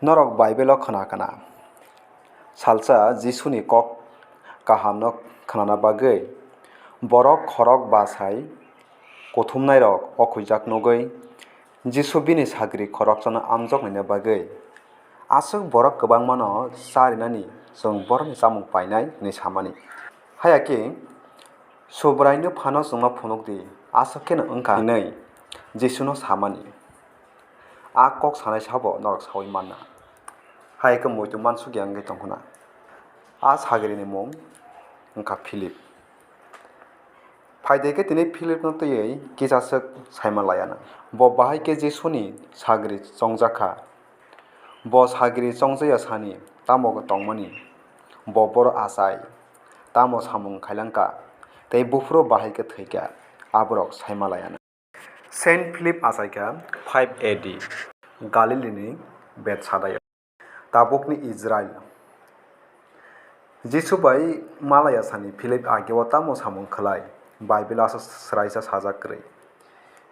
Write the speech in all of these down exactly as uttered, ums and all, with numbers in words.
Norok Baibelo khna kana? Salsa Jisuni kok kahamno khnana bagwi borok khorok bachai kuthumnairok okhuijak nugwi Jisu bini sagri khoroksano amjoknaina bagwi aswk borok kwbangmano cha rinani chwng borokni chamung painai hwnwi samani. Haya khe Subraino phano chwngno phunuk di, aswk kheno wng kha hwnwi Jisuno samani. A kok sanai sabo norok saui manna. Hai khe muitu mansukya wngwi tongkhna. A sagrini mung wngkha Philip. Phaidai khe tini Philipno twiwi kisaswk saima layana. Bo bahai khe Jisuni sagri chongjak kha. Bo sagri chongjaya sani tamo tongmani? Bo boro achai, tamo samung khailangkha, tei buphuru bahai khe thwikha, aborok saima layana. Saint Philip achaikha five A D Galilini Bethsaida, tabukni Israel. Jisu bai malaya sani Philip ageo tamo samung khlai, Baibelo aswk swraisa sajak kwrwi.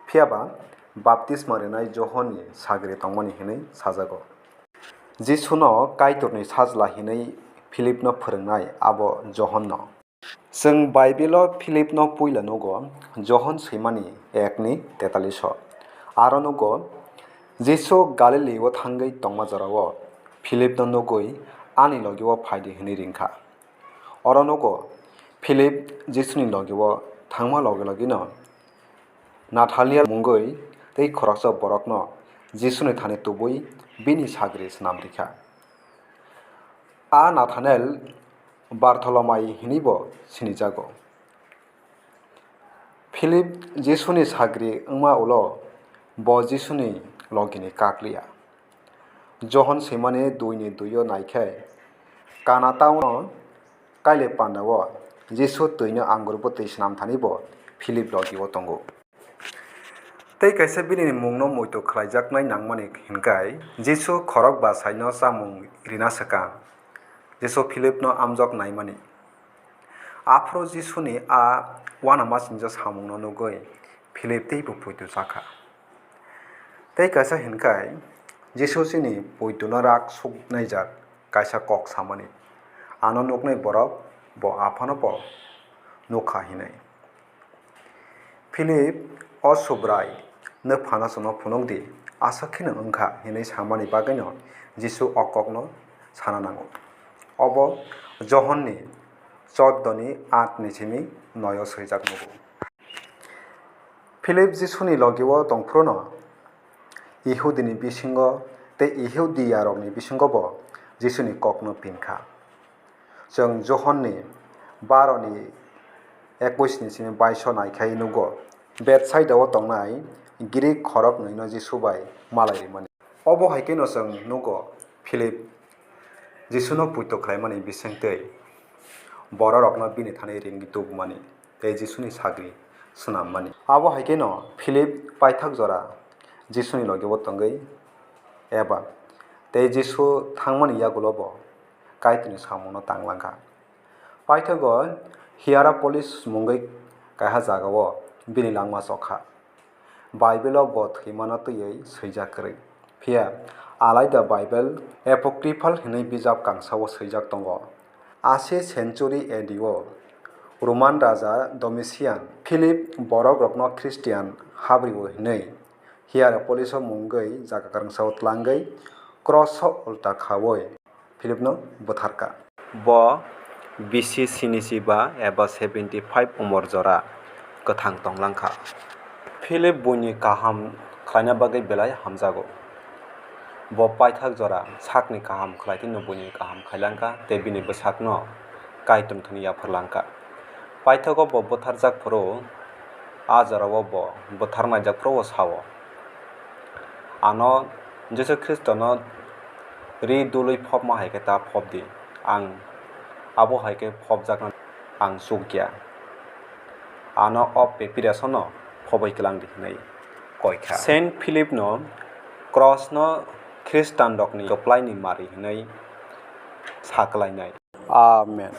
Phiyaba baptisma rinai Johonni sagri tongmani hwnwi sajago. Jisuno Kaitorni sajla hwnwi Philipno phwrwngnai abo Johanno. Chwng Baibelo Philipno puila nugo, Johon swimani ekni tetaliso. Aro nugo, Jisu Galilio thangwi tongma jorao Philipno nugwi, "Ani logio phaidi," hwnwi ringkha. Oro nugo, Philip Jisuni logio thangma loge logino Nathaniel mungwi tei khoroksa borokno Jisuni thani tubui bini sagri swnam rikha. A Nathaniel Bartholomai hwnwibo sinijago. Philip Jisuni sagri wngma ulo bo Jisuni logini kak liya. Johon swimani duini duio naikhe Kana taono kaile pandao Jisu twino angur bwtwi swnam thanibo Philip logio tongo. Tei kaisa bini mungno muitu khlaijaknai nangmani hinkai Jisu khorok basaino chamung rina swkang Jisu Philipno amjok naimani. Aphuru Jisuni a uanamasingcha samungno nugwi Philip teibo puitu chakha. Tei kaisa hinkai Jisu chini puituno rak suknaijak kaisa kok samani. Ano nuknai borok bo aphano bo nukha hinwi. Philip, "O Subrai, nwphano chwngno phunuk di, aswk kheno wng kha," hwnwi samani bagwino Jisu o kokno sana nango. Obo Johonni chordoni aat ni simi noio swijak nugo. Philip Jisuni logio tong phruno Ihudini bisingo tei Ihudiyarokni bisingobo Jisuni kokno phin kha. Chwng Johonni baroni ekuis ni simi baiso naikhai nugo, Betsaidao tongnai Grik khoroknwino Jisu bai malai rimani. Obo hai kheno chwng nugo, Philip Jisuno puito khlaimani bising tei bororokno bini thani ringwi tubumani tei Jisuni sagri swnammani. Abo hai kheno Philip paithak jora Jisuni logio tongwi eba tei Jisu thangmani yagulo bo Kaitorni samungno tang langkha. Paithago Hierapolis mungwi kaiha jagao bini langma chokha. Baibelo bo thwimano twiwi swijak kwrwi. Phiya alaida Baibel Apocryphal hwnwi bijap kangsao swijak tongo. Asi century A D o Roman raja Domitian Philip borokrokno Christian habrio hwnwi Hierapoliso mungwi jaga kwrwngsao tlangwi kroso ulta khaui Philipno butharkha. Bo B C sinichi ba eba seventy five umor jora kwthang tong langkha. Philip buini kaham khlaina bagwi belai hamjago. Bo paithak jora sakni kaham khlai tino buini kaham khai langkha tei bini bwsakno Kaitor thani yaphar langkha. Paithago bo butharjak phuru, a jorao bo butharnaijak phuru o sao, "Ano Jisu Khristono ri dului phopma hai khe ta phop di, ang abo hai khe phopjakna ang chuk ya. Ano o Papirasno phobwi klang di," hwnwi koi kha. Saint Philipno krosno Khristanrokni kwplaini mari hwnwi sa klainai. Amen.